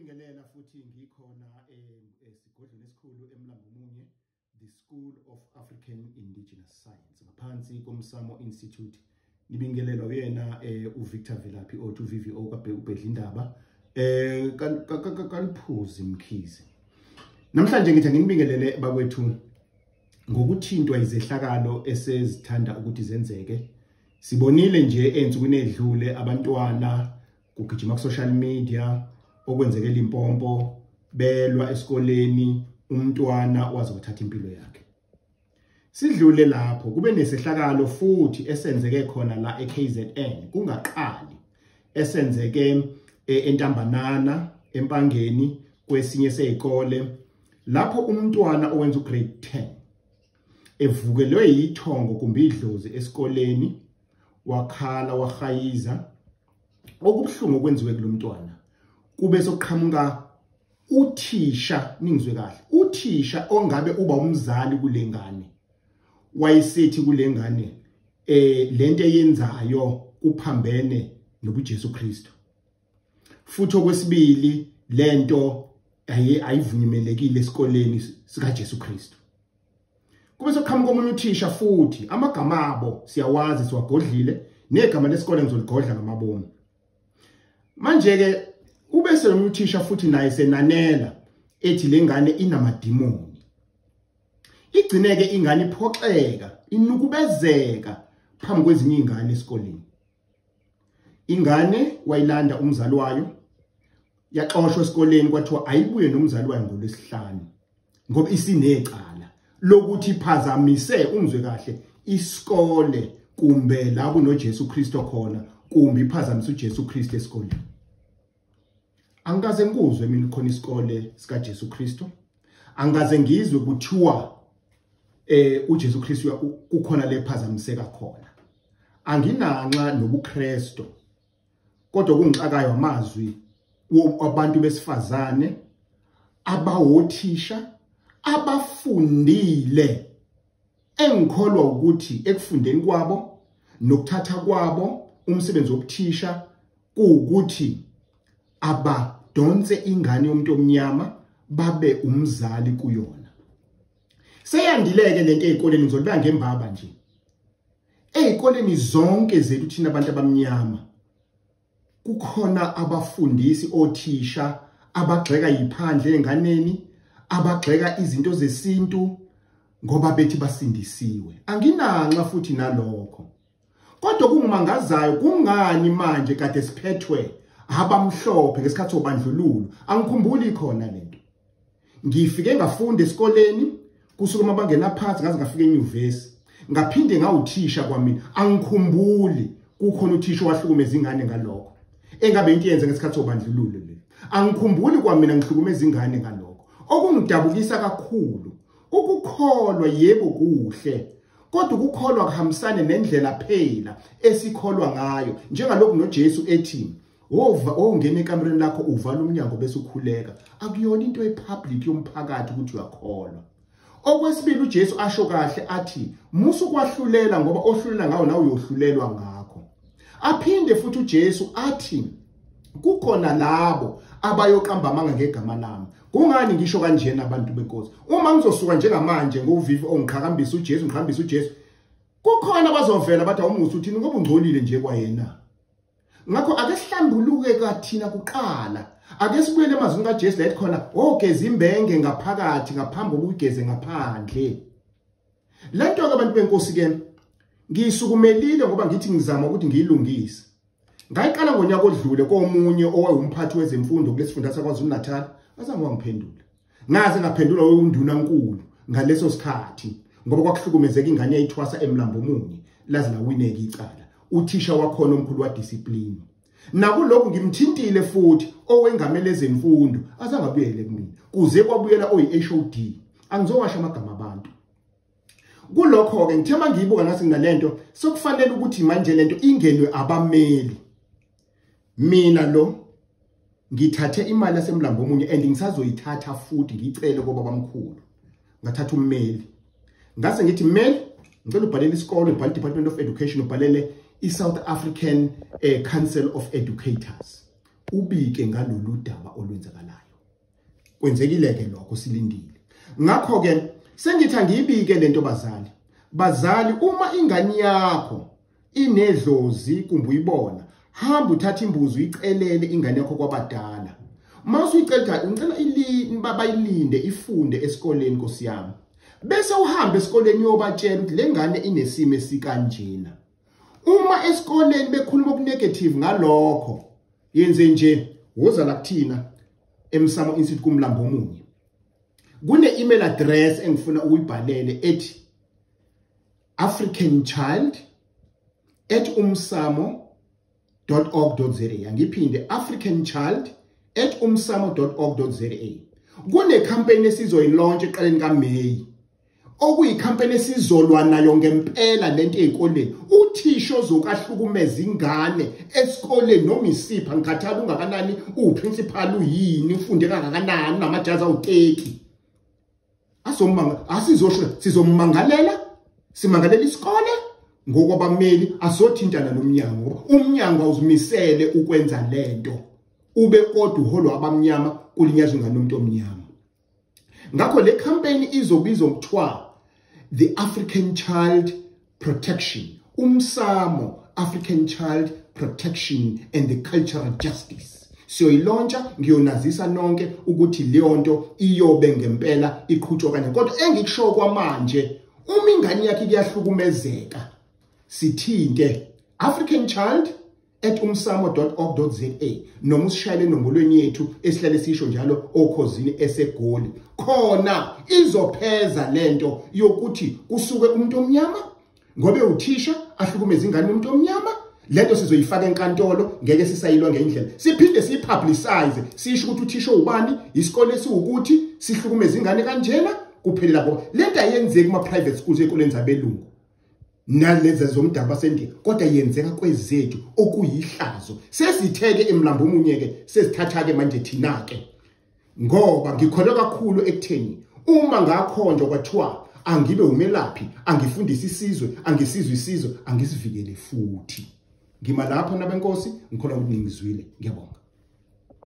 Ngiyanibingelela futhi ngikhona esigodlweni esikhulu eMlambomunye, the School of African Indigenous Science, ngaphansi koMsamo Institute. Nibingelelwa uyena uVictor Velaphi othi uVVO kaBhedlindaba kaLiphuzi Mkhize. Namhlanje ngithi nginibingelele bakwethu ngokuthintwa izehlakalo esezithanda ukuthi zenzeke. Sibonile nje ensukwini edlule abantwana kugijima ku social media okwenzeke eLimpopo, belwa esikoleni, umntwana waze wathatha impilo yakhe. Sidlule lapho kube nesehlakalo futhi esenzeke khona la eKZN, kungaqali, esenzeke eNtambanana eMpangeni kwesinye sezikole, lapho umntwana owenza ugrade 10 evukelwe yithongo kumbe idlozi esikoleni, wakhala wahayiza. Okubuhlungu okwenziwe kulomntwana kube sokuqhamuka uthisha, ningizwe kahle, uthisha ongabe uba umzali kulengane, wayesithi kulengane lento eyenzayo kuphambene nobuJesu Kristu, futhi okwesibili lento ayivunyelekile esikoleni sika Jesu Kristu. Kube sokuqhamuka omunye uthisha futhi, amagama abo siyawazi, siwagodlile, negama lesikole ngizoligodla ngamabomu. Manje ke ubese lo uthisha futhi naye senanela ethi lengane inamadimoni. Igcineke ingane iphoxeka, inukubezeka phambi kwezinye izingane esikoleni. Ingane wayilanda umzali wayo, yaxoshwa esikoleni, kwathiwa ayibuye nomzali wayo ngolwesihlanu ngoba isinecala lokuthi iphazamise, ungizwe kahle, isikole kumbe la kunoJesu Kristu khona, kumbe iphazamise uJesu Kristu esikoleni. Angikaze ngikuzwe mina khona isikole sika Jesu Kristu, angikaze ngizwe kuthiwa uJesu Kristu kukhona lephazamiseka khona. Anginanxa nobuKristu, kodwa kungixakayo amazwi abantu besifazane abawothisha abafundile, engikholwa ukuthi ekufundeni kwabo nokuthatha kwabo umsebenzi wobuthisha kuwukuthi abadonse ingane yomuntu omnyama babe umzali kuyona. Seyandileke lento ezikoleni, ngizolibeka ngembaba nje. Ezikoleni zonke zethu thina abantu abamnyama kukhona abafundisi othisha abagxeka yiphandle enganeni, abagxeka izinto zesintu ngoba bethi basindisiwe. Anginanxa futhi nalokho, kodwa kungimangazayo kungani manje kade siphethwe abamhlophe ngesikhathi sobandlululo. Angikhumbuli khona lento. Ngifike ngafunda esikoleni kusuka mabangena phansi ngaze ngafika enyuvesi, ngaphinde ngawuthisha kwamina. Angikhumbuli kukhona uthisha owahlukumeza ingane ngalokho, engabe into yenze ngesikhathi sobandlululo le. Angikhumbuli kwamina ngihlukumeza ingane ngalokho. Okungidabukisa kakhulu ukukholwa, yebo kuhle, kodwa ukukholwa kuhambisane nendlela phela esikholwa ngayo, njengalokhu noJesu ethi ongena ekamereni lakho uvala umnyango bese ukhuleka. Akuyona into epublic yomphakathi ukuthi uyakholwa. Okwesibili uJesu asho kahle athi musu kwahlulela, ngoba ohlulela ngawo nawe uyohlulelwa ngakho. Aphinde futhi uJesu athi kukhona labo abayoqamba amanga ngegama lami. Kungani ngisho kanjena abantu benkosi? Uma ngizosuka njengamanje ngovivi ongiqhakambisa uJesu, ngiqhakambisa uJesu, kukhona abazovela bathi awumusa uthini ngoba ungcolile nje kwayena. Ngakho ake sihlambuluke kathina kuqala. Ake sibuyele emazwini kaJesu la ethi khona ogeza imbenge ngaphakathi ngaphambi kokuyigeze ngaphandle. Lento ke abantu benkosi ke ngiyisukumelile ngoba ngithi ngizama ukuthi ngiyilungise. Ngayiqala ngonyaka odlule komunye owayumphathi wezemfundo kulesifunda saKwaZulu Natal, azange wangiphendula. Ngaze ngaphendula uNdunankulu ngaleso sikhathi ngoba kwakuhlukumezeka ingane eyithwasa eMlambomunye, laze lawineka icala. Uthisha wakhona omkhulu wa discipline. Nakulokhu ngimthintile futhi owengamele ezemfundo, azange abuyele kumina. Kuze kwabuyela oyi-HOD. Angizowasha amagama abantu. Kulokho ke ngithe mangiyibuka ngase nginalento sokufanele ukuthi manje lento ingenwe abameli. Mina lo ngithathe imali yaseMlambomunye and ngisazoyithatha futhi ngiyicele koba bamkhulu. Ngathatha ummeli. Ngase ngithi mmeli, ngicela ubhalele isikole, ubhale Department of Education, ubhalele iSouth African Council of Educators. ubike ngalolu daba olwenzakalayo. Kwenzekile ke lokho, silindile. Ngakho ke sengithi angiyibike lento bazali. Bazali, uma ingane yakho inedlozi kumbe uyibona, hamba uthatha imbuzi uyicelele ingane yakho kwabadala. Uma usuyicela, ngicela bayilinde ifunde esikoleni Nkosi yami. Bese uhambe esikoleni uyobatshela ukuthi le ngane inesimo esikanjena. Uma esikoleni bekhuluma okunegative ngalokho, yenze nje, woza la kuthina eMsamo Institute kuMlambo omunye. Kune email address engifuna ukuyibhalele ethi africanchild@umsamo.org.za. Angiphinde, africanchild@umsamo.org.za. Kune campaign esizoyilaunch eqaleni kaMay, okuyicampaign esizolwa nayo ngempela lento ezikoleni. Uthisha ozokahlukumeza ingane esikoleni noma isipha, ngikhathala ungakanani, uprincipal uyini, ufunde kangakanani, namajazi awu30, asomanga asizosho, sizomangalela, simangalela isikole ngokwabameli, asothintana nomnyango. Umnyango awuzimisele ukwenza lento, ube kodwa uholwa abamnyama, kulinyazwa ingane nomuntu omnyama. Ngakho le campaign izobizwa ngokuthiwa the African Child Protection, Umsamo African Child Protection and the Cultural Justice. Siyoyilauncha, ngiyonazisa nonke ukuthi leyo nto iyobe ngempela iqhutshwa kanje. Kodwa engikusho kwamanje, uma ingane yakhe kuyahlukumezeka, sithinte africanchild@umsamo.org.za noma usishayele enombolweni yethu esihlale sisho njalo okhozini eseGoli. Khona izopheza lento yokuthi kusuke umuntu omnyama ngoba uthisha ahlukumeza ingane yomuntu omnyama. Lento sizoyifaka enkantolo, ngeke sisayilwa ngendlela. Siphinde siyipublicize, sisho ukuthi uthisha ubani, isikole esiwukuthi sihlukumeza ingane kanjena, kuphelela ngoba lento ayenzeki kuma private schools, ezikoleni zabelungu nalezi zomdabu baseNdiya, kodwa yenzeka kwezethu, okuyihlazo. Sesitheke emlambo omunye ke, sesithatha ke manje thina ke, ngoba ngikholwa kakhulu ekutheni uma ngakhonjwa kwathiwa angibe umelaphi, angifundise isizwe, angisizwe isizwe, angisivikele futhi. Ngima lapho nabenkosi, ngikholwa ukuthi ningizwile. Ngiyabonga.